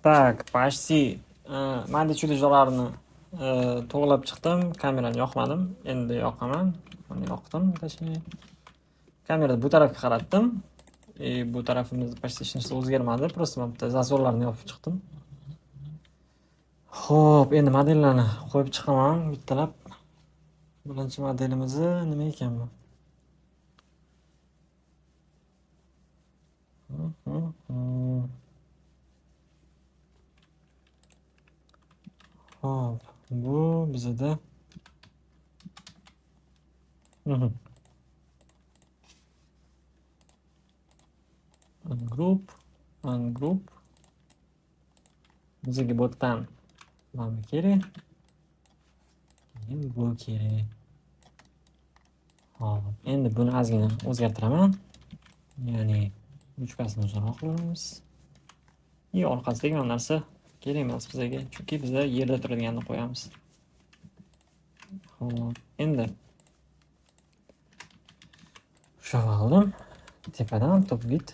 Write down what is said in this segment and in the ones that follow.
Так, почти mayda chuyda to'g'irlab chiqdim. Kamerani yoqmadim. Endi yoqaman. Mana yoqdim, точнее. Kamerani bu tarafga qaratdim. Bu tarafimiz почти hech narsa o'zgarmadi. Просто mana bitta зазор larni yopib chiqdim. Xo'p, endi modellarni qo'yib chiqaman bittalab. Birinchi modelimizni nima ekan bu? Xo'p, bu bizada Ungroup, ungroup. Bizga bu yerdan mana bu kerak. Keyin bu kerak. Xo'p, endi buni ozgina o'zgartiraman. Ya'ni ruchkasini uzunroq qilamiz. И orqasidagi mana narsa kerak emas bizga, chunki biza yerda turadiganini qo'yamiz. Xo'p, endi ushlab oldim. Tepadan top bit.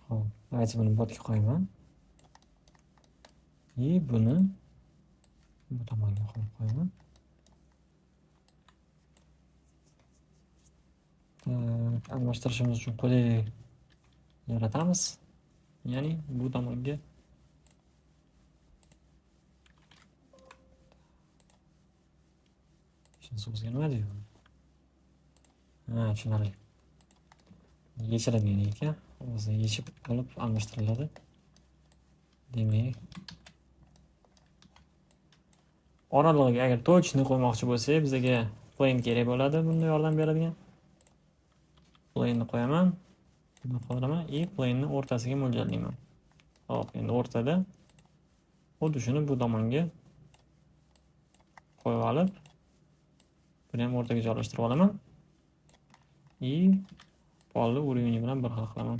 Xo'p, давайте buni botga qo'yaman. И buni bu tomonga qo'yib qo'yaman. Так, almashtirishimiz uchun qulaylik yaratamiz. Ya'ni bu tomonga hech narsa o'zgarmadi-yu. Ha, tushunarli. Yechiladigan ekan. O'zi yechib olib almashtiriladi. Demak, oralig'iga agar точно qo'ymoqchi bo'lsak, bizga plane kerak bo'ladi, bunda yordam beradigan. Plane'ni qo'yaman, buni qo'yaman и plane'ni o'rtasiga mo'ljallayman. Xo'p, endi o'rtada xuddi shuni bu tomonga qo'yib olib, buni ham o'rtaga joylashtirib olaman. И polni уровень bilan bir xil qilaman.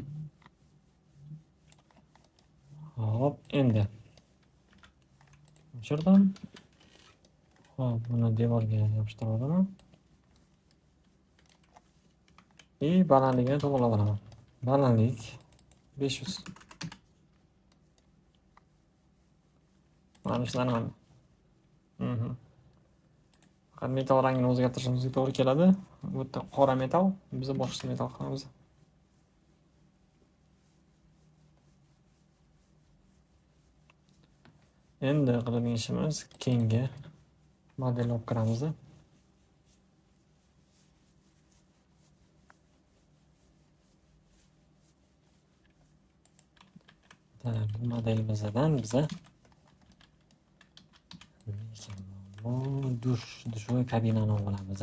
Xo'p, endi o'chirdim. Xo'p, buni devorga yopishtirib olaman. И balandligini to'g'rilab olaman. Balandlik 500. Mana shu нормально. Faqat metal rangini o'zgartirishimizga to'g'ri keladi. Bu yerda qora metal, biz boshqa metal qilamiz. Endi qiladigan ishimiz keyingi modelni olib kiramiz. Bu modelimizdan biza bu dushovoy kabinani olamiz.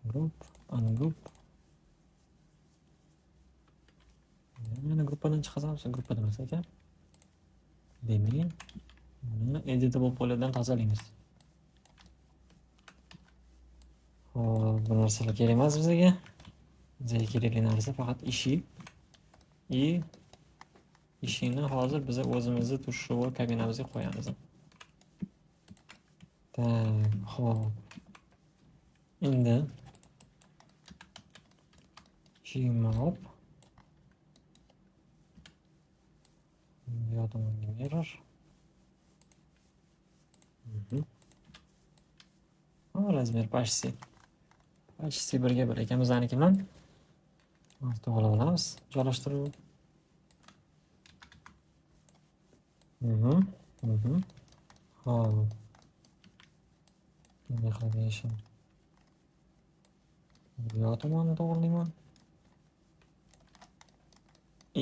Group, ungroup. Yana gruppadan chiqazamiz, gruppada emas ekan. Demak, buni editable polydan tozalaymiz. Xo'p, bu narsalar kerak emas bizga. Bizga kerakli narsa faqat eshik. И eshikni hozir biz o'zimizni dushovoy kabinamizga qo'yamiz. Так, xo'p. Endi eshigimni olib bu yoq tomonga mirror. Размер почти. Почти birga bir ekan bizaniki bilan. Hozir to'g'rilab olamiz. Joylashtiruv. Xo'p. Endi qiladigan ishim. Bu yoq tomonni to'g'rilayman.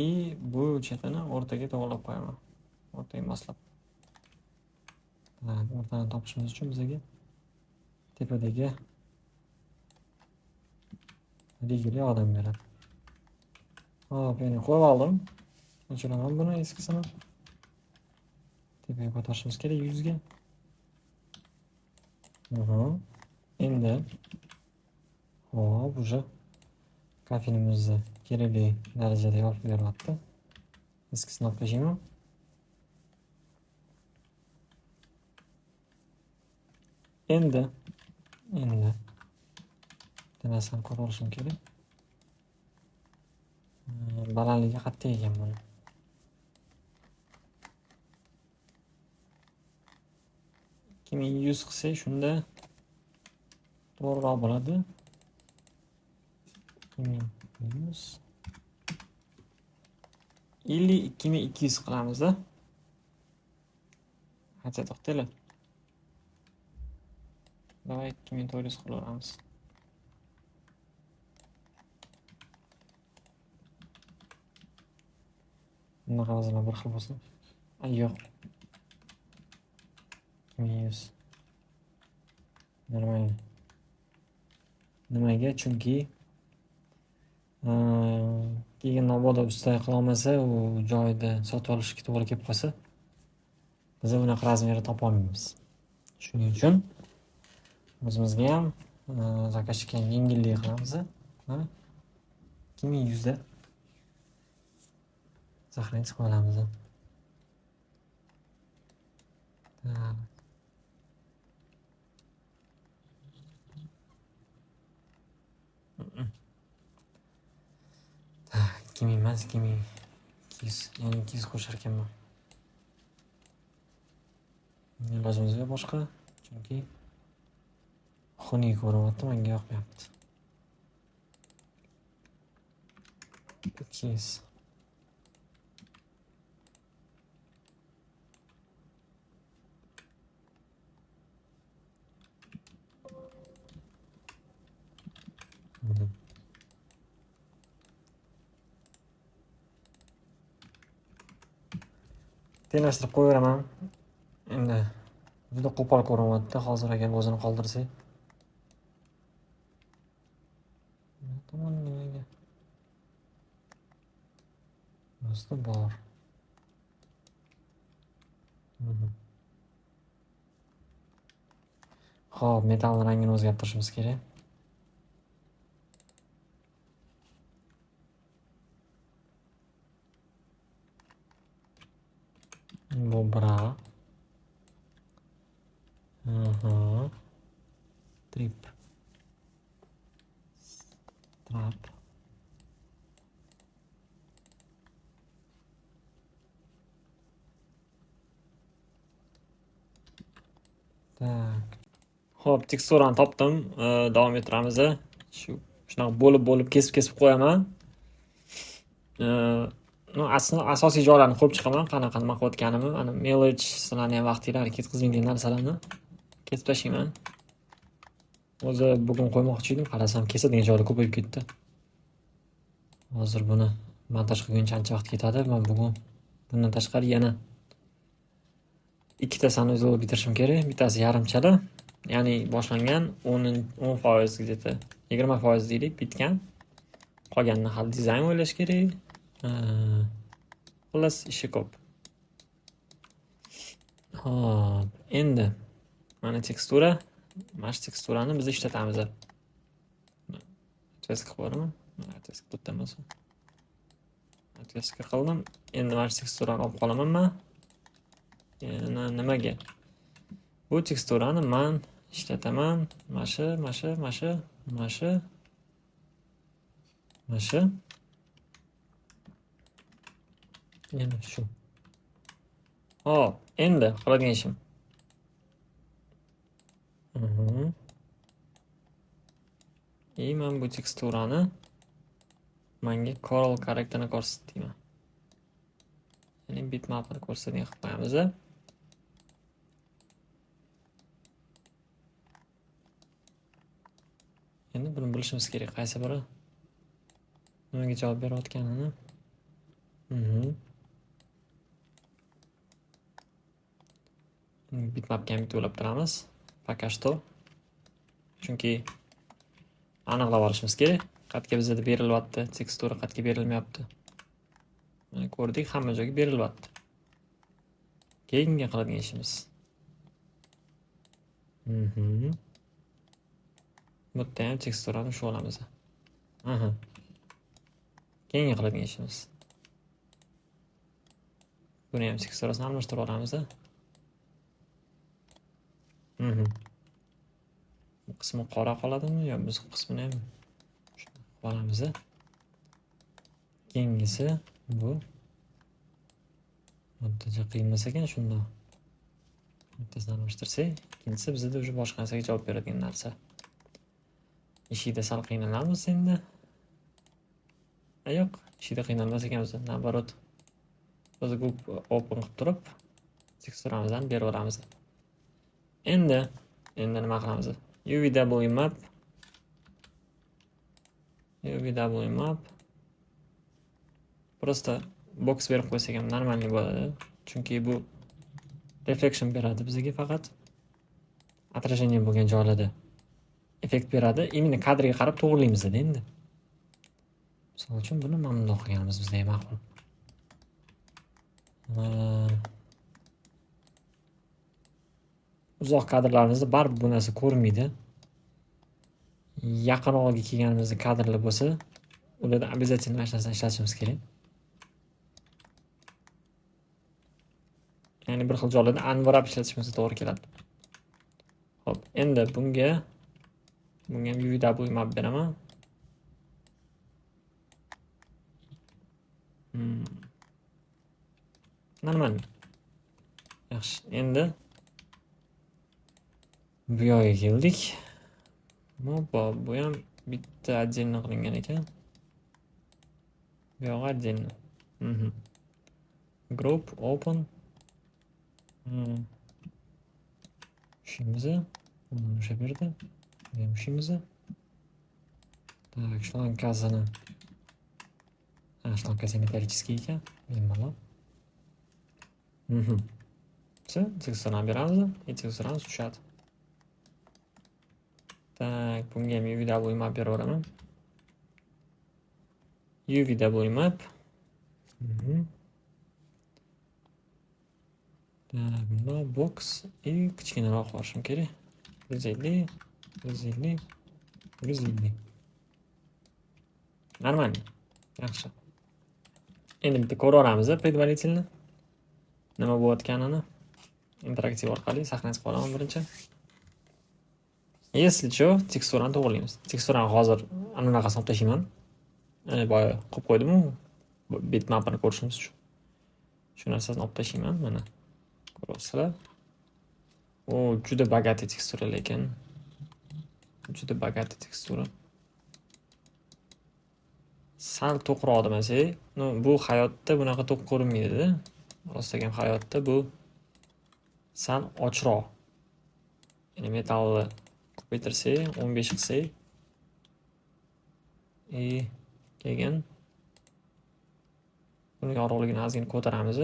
И bu chetini o'rtaga to'g'rilab qo'yaman. O'rtaga moslab. Так, o'rtani topishimiz uchun bizga tepadagi rigel yordam beradi. Xo'p, endi qo'yib oldim. O'chiraman buni eskisini. Tepaga ko'tarishimiz kerak yuzga. Endi hop, уже kafelimizni kerakli darajada yorib beryapti. Eskisini olib tashlayman. Endi bitta narsani ko'rib olishim kerak. Balandligi qayerda ekan buni? 2100 qilsak shunda to'g'riroq bo'ladi. 2100 или 2200 qilamiz-da. Hacha to'xtanglar. Давай 2400 qilaveramiz. Bunaqa vazirlar bir xil bo'lsin. Ay, yo'q. 2100. Нормально. Nimaga? Chunki keyin mabodo usta qilolmasa, u joyida sotib olishga to'g'ri kelib qolsa, biz unaqa razmerni topa olmaymiz. Shuning uchun o'zimizga ham, заказчик ka ham yengillik qilamiz. Mana 2100 da сохранить qilib olamiz. Так. Так, 2000 emas, 2200, ya'ni 200 qo'shar ekanman. Ilojimiz yo'q boshqa, chunki xunuk ko'rinyapti, menga yoqmayapti. 200. Tenglashtirib qo'yaveraman. Endi juda qo'pol ko'rinyapti. Hozir agar o'zini qoldirsak. Bu tomon nimaga? Bunisi bor. Xo'p, metall rangini o'zgartirishimiz kerak. Bu bra. Trip. Strap. Так. Xo'p, teksturani topdim. Davom ettiramiz. Shu shunaqa bo'lib-bo'lib kesib-kesib qo'yaman. Ну, aslida asosiy joylarni qo'yib chiqaman, qanaqa nima qilayotganimni. Ana мелочь, sizlarni ham vaqtinglarni ketkazmaydigan narsalarni kesib tashlayman. O'zi bugun qo'ymoqchi edim, qarasam kesadigan joylar ko'payib ketdi. Hozir buni montaj qilguncha ancha vaqt ketadi. Men bugun bundan tashqari yana ikkita sanuzel bitirishim kerak. Bittasi yarimchala, ya'ni boshlangan 10% где-то 20% deylik bitgan. Qolganini hali dizayn o'ylash kerak. Xullas ishi ko'p. Xo'p, endi mana tekstura, mana shu teksturani biz ishlatamiz. Отвязка qilib yuboraman. Отвязка bu yerda emas. Отвязка qildim. Endi mana shu teksturani olib qolaman men. Yana nimaga? Bu teksturani men ishlataman. Mana shu, mana shu, mana shu, mana shu, mana shu. Yana shu. Xo'p, endi qiladigan ishim. И men bu teksturani menga Corel Correctorni ko'rsat deyman. Ya'ni bitmapni ko'rsatadigan qilib qo'yamiz. Endi buni bilishimiz kerak, qaysi biri nimaga javob berayotganini. Bitmapga ham bitta ulab turamiz. Пока что. Chunki aniqlab olishimiz kerak. Qayerga bizda berilyapti, tekstura qayerga berilmayapti. Mana ko'rdik, hamma joyga berilyapti. Keyingi qiladigan ishimiz. Bu yerda ham teksturani ushlab olamiz. Aha. Keyingi qiladigan ishimiz. Buni ham teksturasini almashtirib olamiz. Bu qismi qora qoladimi yo biz qismini ham olamiz. Keyingisi bu. O'rtacha qiyin emas ekan shundoq. Bittasini almashtirsak, ikkinchisi bizda уже boshqa narsaga javob beradigan narsa. Eshikda sal qiynalamiz endi. A yo'q, eshikda qiynalmas ekanmiz, наоборот. Biz group open qilib turib, teksturamizni berib yuboramiz. Endi nima qilamiz? UVW map. UVW map. Просто box berib qo'ysak ham нормальный bo'ladi. Chunki bu reflection beradi bizga faqat. Отражение bo'lgan joylarda effekt beradi. Именно kadrga qarab to'g'rilaymiz endi. Misol uchun buni mana bundoq qilganimiz bizga ma'qul. Uzoq kadrlarimizda baribir bu narsa ko'rinmaydi. Yaqinroqga kelganimizda kadrlar bo'lsa, ularda обязательно mana shu narsani ishlatishimiz kerak. Ya'ni bir xil joylarda unwrap ishlatishimizga to'g'ri keladi. Xo'p, endi bunga ham UVW map beraman. Normal. Yaxshi, endi bu yoqqa keldik. Hoppa, bu ham bitta отдельно qilingan ekan. Bu yog'i отдельно. Group open. Ushlaymiz. Buni ushlab berdi. Buni ham ushlaymiz. Так, shlankasini. Ha, shlankasi металлический ekan. Bemalol. Всё, teksturani beramiz. И teksturamiz tushadi. Так, bunga ham UVW map berib yuboraman. UVW map. Так, bunda box и kichkinaroq qilishim kerak. 150, 150, 150. Нормально. Yaxshi. Endi bitta ko'rib olamiz предварительно nima bo'layotganini. Interaktiv orqali saqlanib qolaman birinchi. Если что, teksturani to'g'rilaymiz. Teksturani hozir ana bunaqasini olib tashlayman. Boya qo'yib qo'ydim-u, bitmapini ko'rishimiz uchun. Shu narsasini olib tashlayman, mana. Ko'ryapsizlar. O, juda богатый tekstura lekin. Juda богатый tekstura. Sal to'qroq demasak, no, bu hayotda bunaqa to'q ko'rinmaydi-da. Rostdan hayotda bu sal ochroq. Ya'ni metallni ko'paytirsak, 15 qilsak, и keyin buni yorug'ligini ozgina ko'taramiz.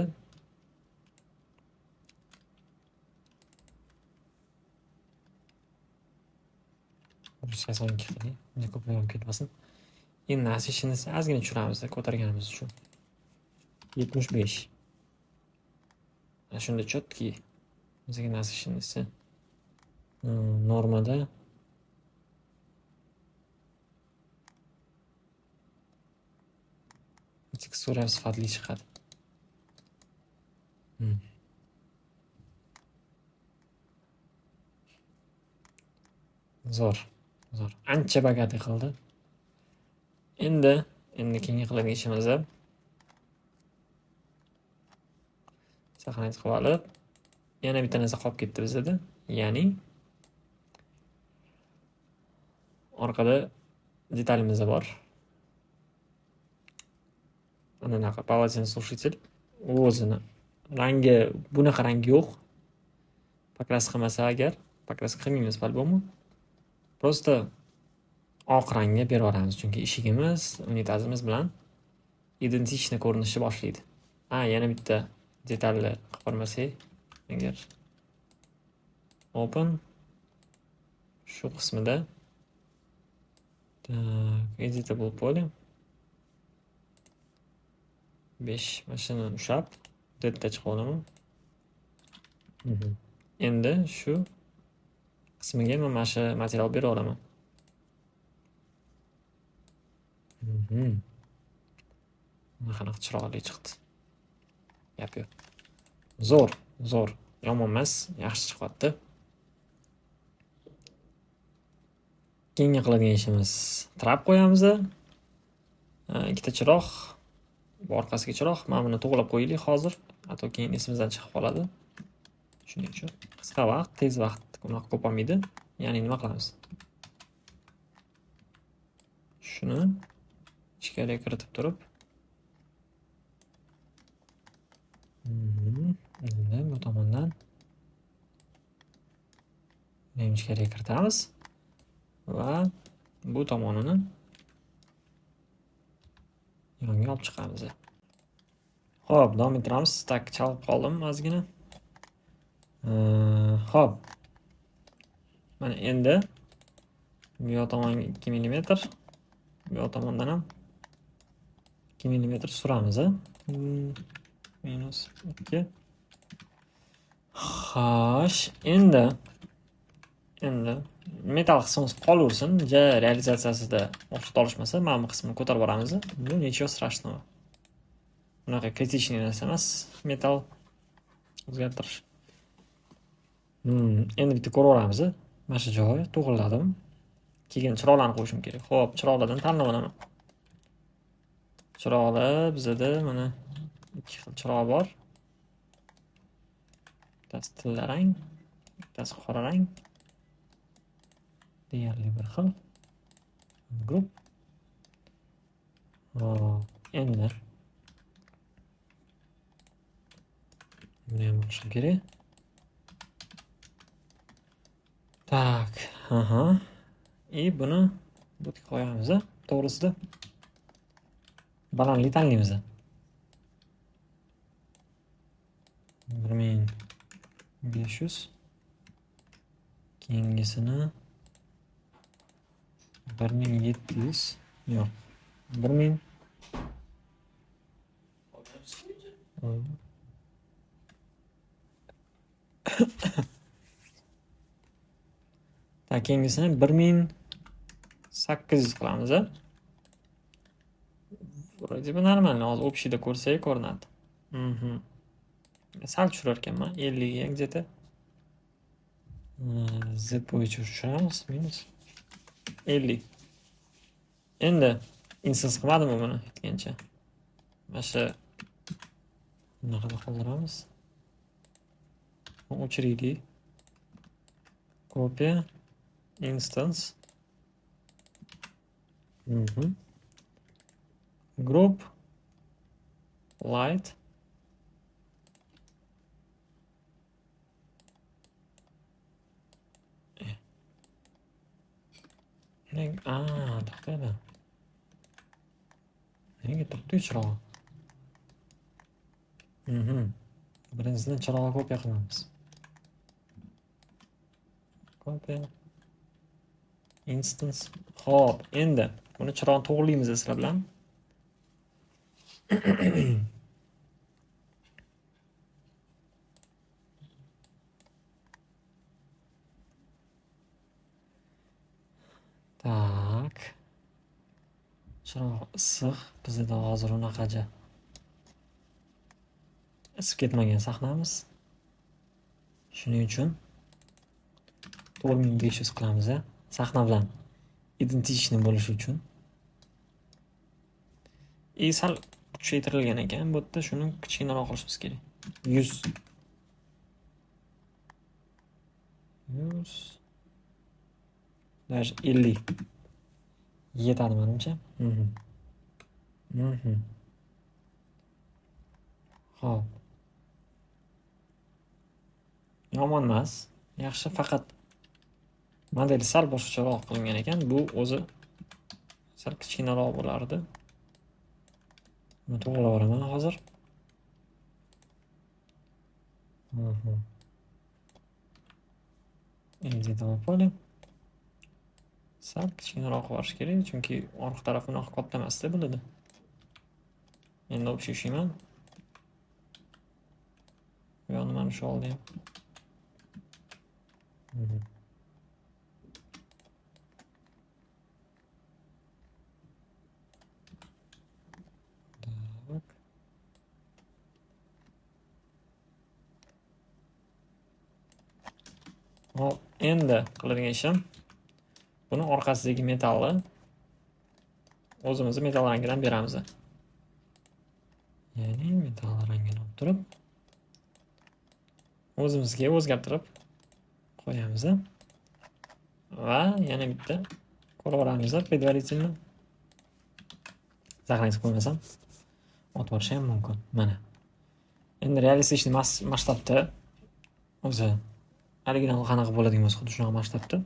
182 qiling, unga ko'proq ham ketmasin. Endi насыщенность ozgina tushiramiz ko'targanimiz uchun. 75. Mana shunda четкий bizga насыщенность normada. Tekstura ham sifatli chiqadi. Zo'r, zo'r. Ancha богатый qildi. Endi keyingi qiladigan ishimiz saqlanib qilib olib, yana bitta narsa qolib ketdi bizda, ya'ni orqada detalimiz bor. Ana bunaqa полотенцесушитель o'zini rangi, bunaqa rangi yo'q. Покрас qilmasa agar, покрас qilmaymiz по-любому. Просто oq rangga berib yuboramiz, chunki eshigimiz unitazimiz bilan идентично ko'rinishni boshlaydi. Ha, yana bitta detalni qilib qo'ymasak, agar open shu qismida, так, editable poly 5 mana shuni ushlab delta chiqib olaman. Endi shu qismiga men mana shu material bera olaman. Mana qanaqa chiroyli chiqdi. Gap yo'q. Zo'r, zo'r. Yomon emas, yaxshi chiqyapti. Keyingi qiladigan ishimiz trap qo'yamiz. Ikkita chiroq. Bu orqasiga chiroq. Mana buni to'g'rilab qo'yaylik hozir. A to keyin esimizdan chiqib qoladi. Shuning uchun qisqa vaqt, tez vaqt unaqa ko'p olmaydi. Ya'ni nima qilamiz? Shuni ichkariga kiritib turib, endi bu tomondan buni ichkariga kiritamiz va bu tomonini yonga olib chiqamiz. Xo'p, davom ettiramiz. Tak, chalg'ib qoldim ozgina. Xo'p. Mana endi bu yoq tomonga 2 millimetr, bu yoq tomondan ham 2 millimetr suramiz, a? Minus 2. Xo'sh, endi metal qismimiz qolaversin, ja realizatsiyasida o'xshata olishmasa, mana bu qismini ko'tarib boramiz. Bu ничего страшного. Bunaqa критичный narsa emas, metal o'zgartirish. Endi bitta ko'rib olamiz. Mana shu joyi to'g'riladim. Keyin chiroqlarni qo'yishim kerak. Xo'p, chiroqlardan tanlab olaman. Chiroqlar bizada mana 2 xil chiroq bor. Bittasi tilla rang, bittasi qora rang. Deyarli bir xil. Group. Xo'p, endi buni ham olishim kerak. Tak, aha. И buni bu yerga qo'yamiz, to'g'risida. Balandlik tanlaymiz. 1500. Keyingisini 1700. Yo'q. 1000. Tak, keyingisini 1800 qilamiz, a? Вроде бы нормально. Hozir общийda ko'rsak ko'rinadi. Sal tushirar ekanman, 50 ga где-то. Z bo'yicha tushiramiz, minus 50. Endi instance qilmadimmi buni aytgancha? Mana shu bunaqada qoldiramiz. O'chiraylik. Copy instance. Group light. Nega? To'xtaydi. Nega turibdi chirog'i? Birinchisidan chirog'i kopiya qilamiz. Copy instance. Xo'p, endi buni chirog'ini to'g'rilaymiz sizlar bilan. Tak. Chiroq issiq, bizda hozir unaqacha isib ketmagan sahnamiz. Shuning uchun 4500 qilamiz, a? Sahna bilan идентичный bo'lishi uchun. И sal kuchaytirilgan ekan. Bu yerda shuni kichkinaroq qilishimiz kerak. 100. 100. Даже 50. Yetadi menimcha. Xo'p. Yomon emas. Yaxshi, faqat model sal boshqacharoq qilingan ekan. Bu o'zi sal kichkinaroq bo'lardi. Buni to'g'rilab yuboraman hozir. Edit поле. Sal kichkinaroq qilib yuborish kerak, chunki orqa tarafi unaqa katta emasda bo'ladi. Endi общий ushlayman. Bu yoqni mana shu oldi ham. Так. Hop, endi qiladigan ishim buni orqasidagi metalni o'zimizni metal rangidan beramiz. Ya'ni metal rangini olib turib o'zimizga o'zgartirib qo'yamiz. Va yana bitta ko'rib olamiz предварительно. Сохранить qo'ymasam otib yuborishi ham mumkin. Mana. Endi realistik masshtabda o'zi original qanaqa bo'ladigan bo'lsa xuddi shunaqa masshtabda.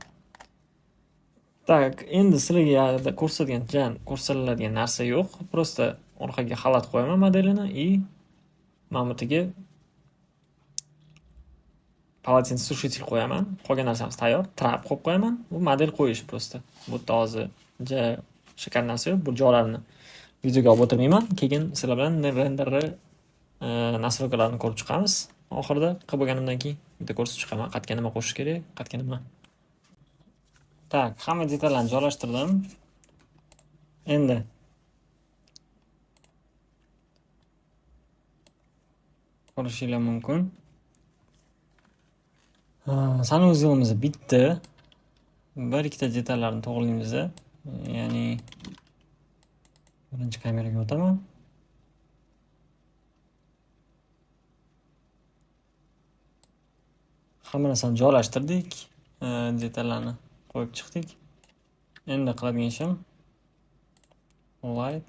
Так, endi sizlarga ko'rsatgan ko'rsatiladigan narsa yo'q. Просто orqaga xalat qo'yaman modelini и mana bu yerga полотенцесушитель qo'yaman. Qolgan narsamiz tayyor. Trap qo'yib qo'yaman. Bu model qo'yish просто. Bu yerda hozir ja shikar narsa yo'q. Bu joylarni videoga olib o'tirmayman. Keyin sizlar bilan renderni настройка larini ko'rib chiqamiz. Oxirida qilib bo'lganimdan keyin bitta ko'rsatib chiqaman. Qayerga nima qo'shish kerak, qayerga nima. Так, hamma detallarni joylashtirdim. Endi ko'rishinglar mumkin. Санузел imiz bitdi. Bir ikkita detallarni to'g'rilaymiz. Ya'ni birinchi kameraga o'taman. Hamma narsani joylashtirdik, detallarni qo'yib chiqdik. Endi qiladigan ishim light.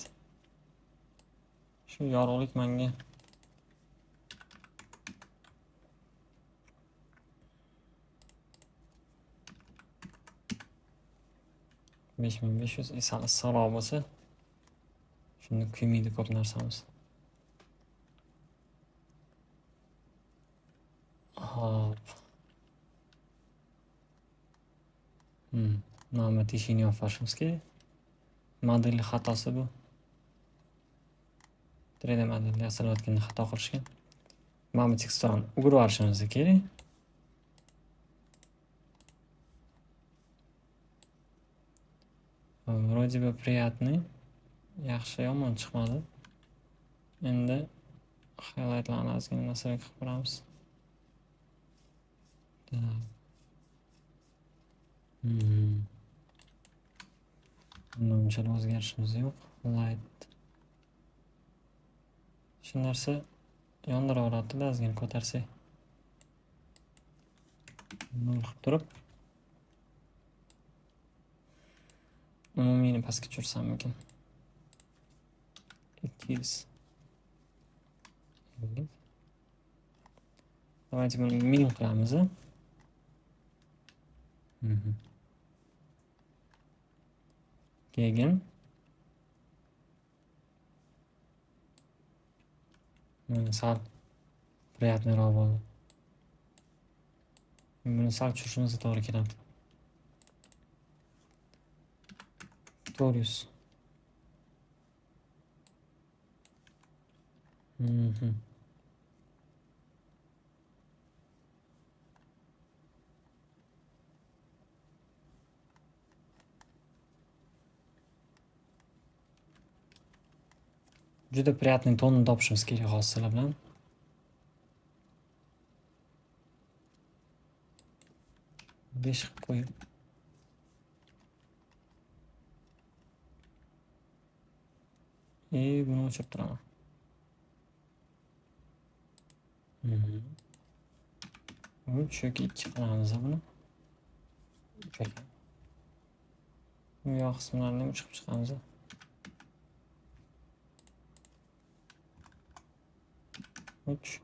Shu yorug'lik menga 5500 sal issiqroq bo'lsa, shunda kuymaydi ko'p narsamiz. Hop. Mana bu teshikni yopib olishimiz kerak. Model xatosi bu. 3D modelni yasalayotganda xato qilishgan. Mana bu teksturani o'girib olishimiz kerak. Вроде бы приятный. Yaxshi, yomon chiqmadi. Endi highlightlarni ozgina narsaga qilib ko'ramiz. Bunda unchalik o'zgarishimiz yo'q. Light. Shu narsa yondiraveradi-da, ozgina ko'tarsak. Nol qilib turib umumiyni pastga tushirsammikin? 200. Давайте buni 1000 qilamiz. Keyin mana sal приятный roq bo'ldi. Buni sal tushirishimizga to'g'ri keladi. 400. Juda приятный tonni topishimiz kerak hozir sizlar bilan. 5 qilib qo'yib. Buni o'chirib turaman. 3 yoki 2 qilamiz buni. 3 ekan. Bu yoq qismlarini ham chiqib chiqamiz. 3.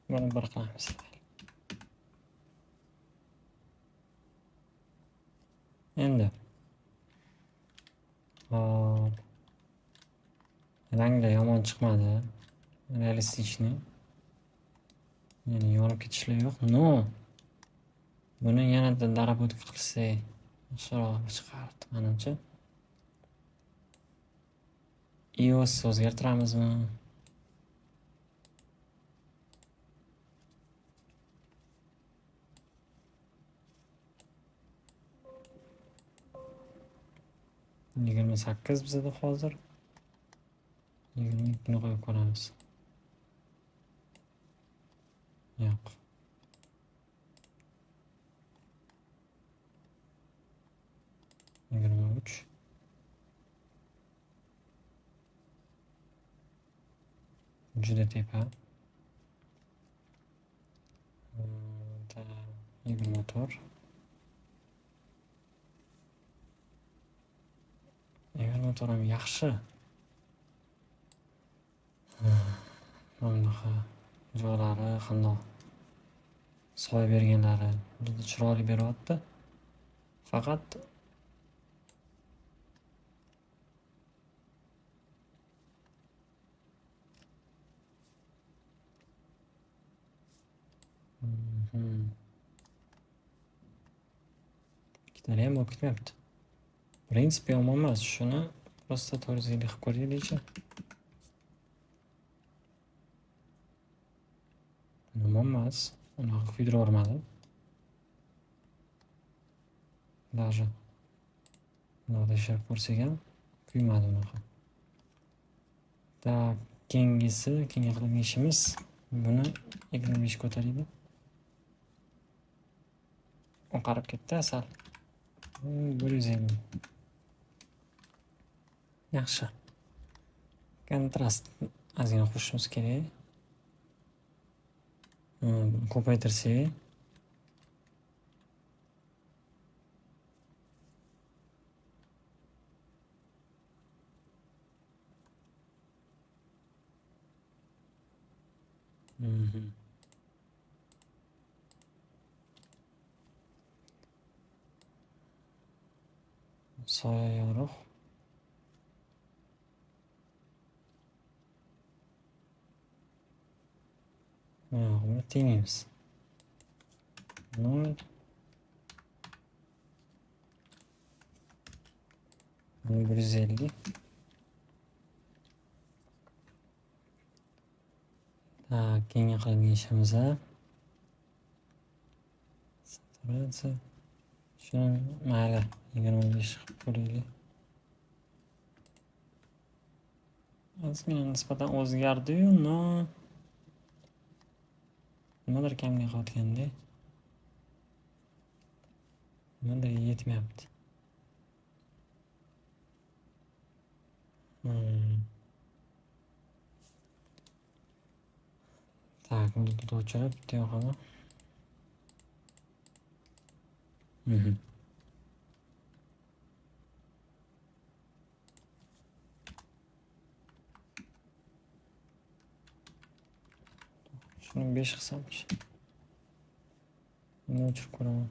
Buni 1 qilamiz. Endi hop. Ranglar yomon chiqmadi. Realistikni. Ya'ni yorib ketishlar yo'q. No. Buni yanada darabotka qilsak, yaxshiroq chiqardi menimcha. EOS o'zgartiramizmi? 28 bizada hozir. 22 ni qo'yib ko'ramiz. Yo'q. 23. Juda tepa. 24. 24 ham yaxshi. Mana bunaqa joylari, qandoq soya berganlari juda chiroyli beryapti. Faqat ikkitali ham bo'lib ketmayapti. Prinsipi yomon emas. Shuni просто 450 qilib ko'raylikchi. Yomon emas. Unaqa kuydirib yubormadim. Даже bunaqa tekshirib ko'rsak ham kuymadi unaqa. Так, keyingisi, keyingi qiladigan ishimiz buni 25 ko'taraylik. Oqarib ketdi sal. 150. Yaxshi. Kontrast ozgina qo'shishimiz kerak. Buni ko'paytirsak. Soya yorug'. Buni tegmaymiz. 0. 150. Так, keyingi qiladigan ishimiz saturatsiya. Shuni mayli 25 qilib ko'raylik. Ozgina nisbatan o'zgardi-yu, no nimadir kamlik qilayotgandek. Nimadir yetmayapti. Так, buni o'chirib, bitta yoqaman. Shuni 5 qilsamchi. Buni o'chirib ko'raman.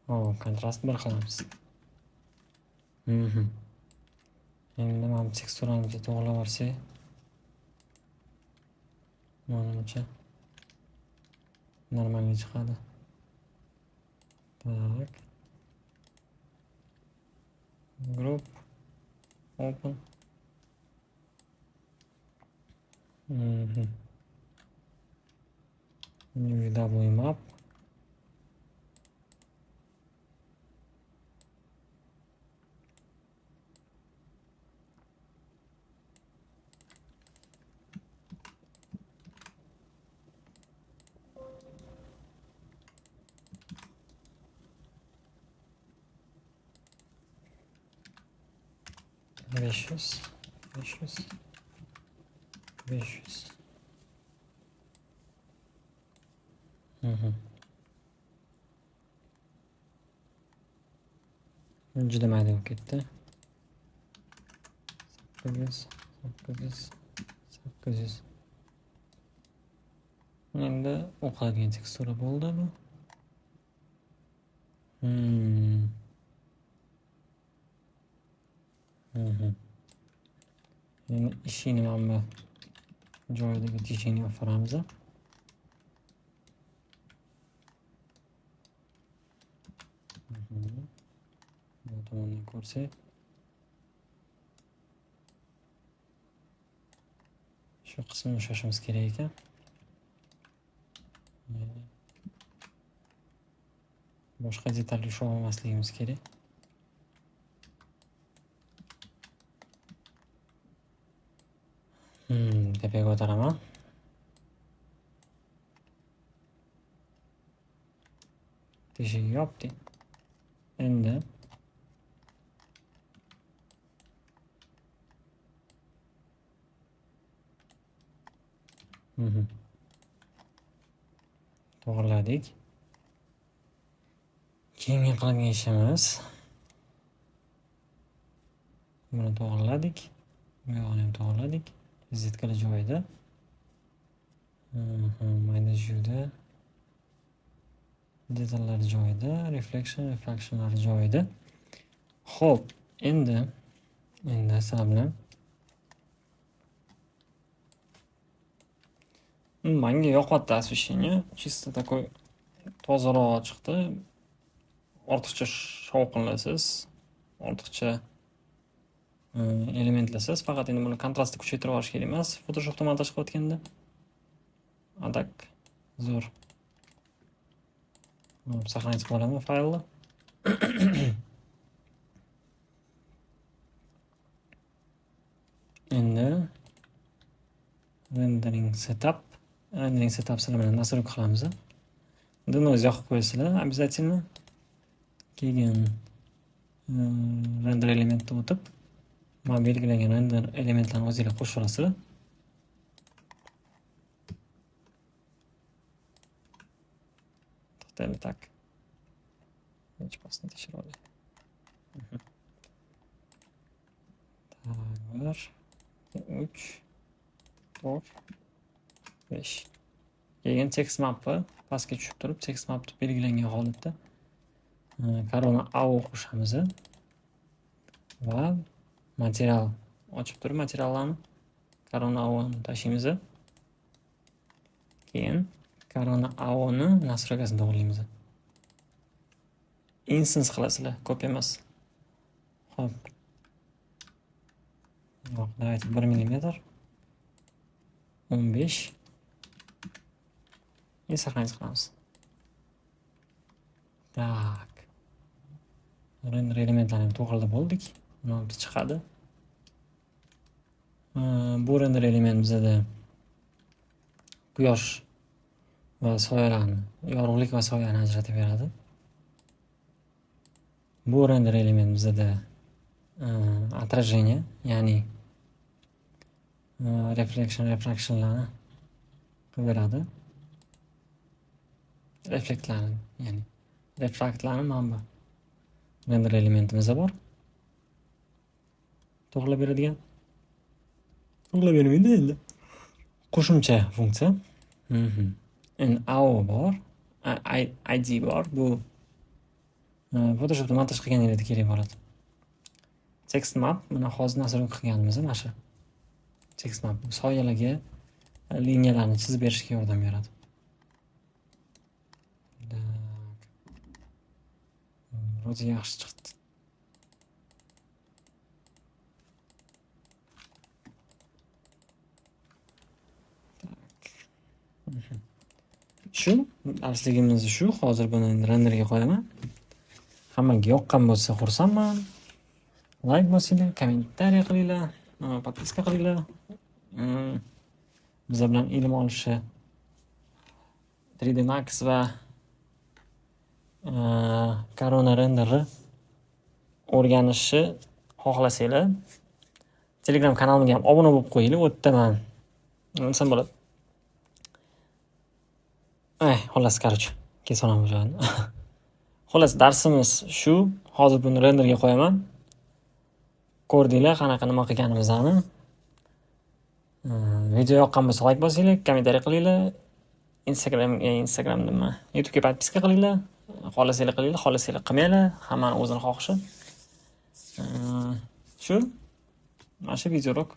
Hop, kontrast 1 qilamiz. Endi mana bu teksturani to'g'rilab olsak, manimcha normalga chiqadi. Так. Group open. New W map. 500, 500, 500. Juda mayda bo'lib ketdi. 800, 800, 800. Endi o'qiladigan tekstura bo'ldi bu. Endi eshikni mana bu joyidagi teshikni olib boramiz. Bu tomondan ko'rsak. Shu qismini ushlashimiz kerak ekan. Boshqa detalni ushlab olmasligimiz kerak. Tepaga ko'taraman. Teshigi yopdik. Endi To'g'riladik. Keyingi qiladigan ishimiz, buni to'g'riladik. Bu yog'ini ham to'g'riladik. Rozetkalar joyida. Mayda chuyda. Detallar joyida, reflection, refractionlar joyida. Xo'p, endi sizlar bilan manga yoqyapti освещение. Чисто такой tozaroq chiqdi. Ortiqcha shovqinlasiz, ortiqcha elementlarsiz. Faqat endi buni kontrastni kuchaytirib yuborish kerak emas Photoshopda montaj qilayotganda. A так zo'r. Сохранить qilib olaman faylni. Endi rendering setup. Rendering setup sizlar bilan настройка qilamiz. Denoise yoqib qo'yasizlar обязательно. Keyin render elementni o'tib, mana belgilangan render elementlarni o'zinglar qo'shib olasizlar. To'xtaylik, так. Hech pastni tekshirib olay. Так, 1, 3, 4, 5. Keyin text mapni pastga tushib turib, text mapni belgilangan holatda Corona AO qo'shamiz va material ochib turib materiallarni Corona AOni tashlaymiz. Keyin Corona AOni настройкасini to'g'rilaymiz. Instance qilasizlar, ko'p emas. Xo'p. Yo'q, давайте 1 millimetr. 15. И сохранить qilamiz. Так. Render elementlarini ham to'g'rilab bo'ldik. Mana bu chiqadi. Bu render element bizada quyosh va soyalarni, yorug'lik va soyani ajratib beradi. Bu render element bizada отражение, ya'ni reflection, refractionlarni qilib beradi. Reflektlarni, ya'ni refraktlarni mana bu render elementimiz bor. To'g'rilab beradigan. To'g'rilab bermaydi endi. Qo'shimcha funksiya. Endi AO bor, ID bor. Bu Photoshopda montaj qilganingizda kerak bo'ladi. Text map, mana hozir настройка qilganimiz mana shu. Text map soyalarga liniyalarni chizib berishga yordam beradi. Так. Вроде yaxshi chiqdi. Так. Shu darsligimiz shu. Hozir buni endi renderga qo'yaman. Hammaga yoqqan bo'lsa xursandman. Like bosinglar, kommentariy qilinglar, podpiska qilinglar. Bizlar bilan ilm olishni 3D Max va Corona renderni o'rganishni xohlasanglar, Telegram kanalimga ham obuna bo'lib qo'yinglar. U yerda man nima desam bo'ladi? Xullas, короче, kesaman bu joyini. Xullas, darsimiz shu. Hozir buni renderga qo'yaman. Ko'rdinglar qanaqa nima qilganimizni. Video yoqqan bo'lsa like bosinglar, kommentariy qilinglar. Instagram, Instagram nima? YouTubega podpiska qilinglar. Xohlasanglar qilinglar, xohlasanglar qilmanglar. Hammani o'zini xohishi. Shu. Mana shu videorolik.